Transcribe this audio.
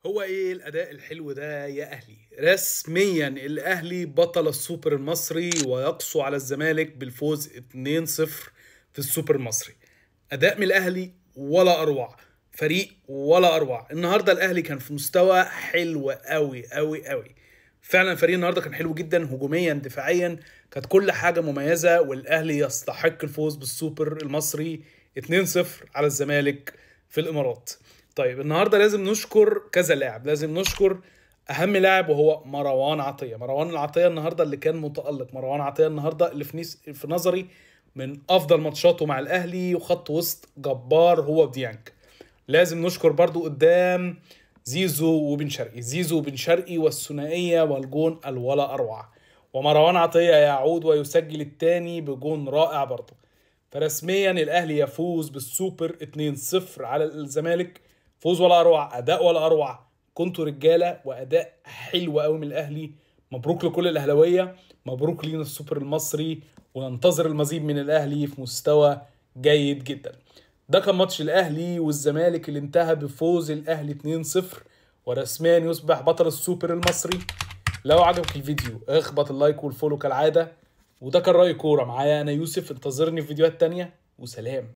هو ايه الاداء الحلو ده يا اهلي؟ رسميا الاهلي بطل السوبر المصري ويقسو على الزمالك بالفوز 2-0 في السوبر المصري. اداء من الاهلي ولا اروع، فريق ولا اروع. النهارده الاهلي كان في مستوى حلو قوي قوي قوي. فعلا فريق النهارده كان حلو جدا، هجوميا دفاعيا كانت كل حاجة مميزة، والاهلي يستحق الفوز بالسوبر المصري 2-0 على الزمالك في الامارات. طيب النهارده لازم نشكر كذا لاعب، لازم نشكر اهم لاعب وهو مروان عطيه. مروان العطيه النهارده اللي كان متالق، مروان عطيه النهارده اللي في نظري من افضل ماتشاته مع الاهلي، وخط وسط جبار هو وديانج. لازم نشكر برضو قدام زيزو وبن شرقي، زيزو وبن شرقي والثنائيه والجون الولا اروع، ومروان عطيه يعود ويسجل الثاني بجون رائع برضو. فرسميا الاهلي يفوز بالسوبر 2-0 على الزمالك. فوز ولا اروع، اداء ولا اروع، كنتوا رجاله واداء حلو قوي من الاهلي. مبروك لكل الاهلاوية، مبروك لينا السوبر المصري، وننتظر المزيد من الاهلي في مستوى جيد جدا. ده كان ماتش الاهلي والزمالك اللي انتهى بفوز الاهلي 2-0 ورسميا يصبح بطل السوبر المصري. لو عجبك الفيديو اخبط ال like وال follow كالعادة. وده كان رأي كورة معايا انا يوسف، انتظرني في فيديوهات تانية وسلام.